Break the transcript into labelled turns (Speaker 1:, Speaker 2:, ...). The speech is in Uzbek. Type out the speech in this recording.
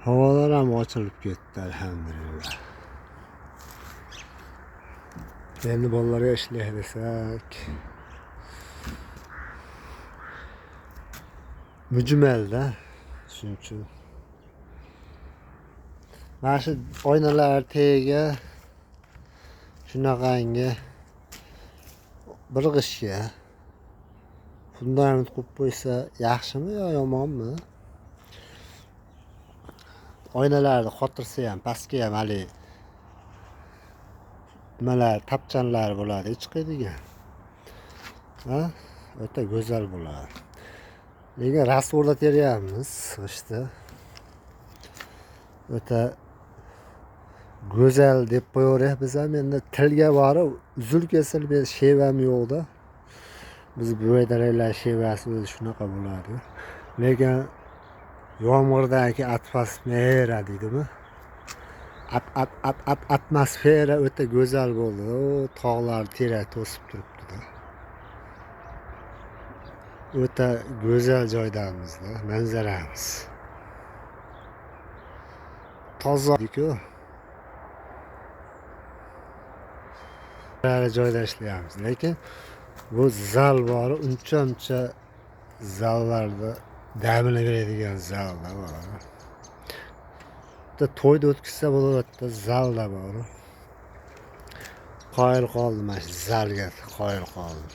Speaker 1: Havolar ham ochilib ketdi, alhamdulillah. Endi bolalarga ishlay desak, mujmalda, shuning uchun mana shu oynalar tagiga shunaqangi bir g'ishtga fundament qo'yib qo'ysa yaxshimi yo yomonmi? Oynalarni qotirsa ham pastga ham haligi nimalar, tapchanlar bo'ladi chiqadigan. Ha? O'ta go'zal bo'ladi. Lekin rastvorda teryapmiz g'ishtni. O'ta go'zal deb qo'yaverak biz ham, endi tilga borib uzil kesil bir shevam yo'qda. Biz buvaydaralar shevasi o'zi shunaqa bo'ladi. Lekin yomg'irdan keyin atmosfera deydimi? Atmosfera o'ta go'zal bo'ldi. O, tog'lar terak to'sib turibdi-da. O'ta go'zal joydamiz-da, manzaramiz. Toza-ku. Joyda ishlayapmiz. Lekin bu zal bor, uncha-muncha zallarda damini beradigan zalda bor. Bitta to'yda o'tkazsa bo'ladi, zalda bor. Qoyil qoldim mana shu zalga, qoyil qoldim.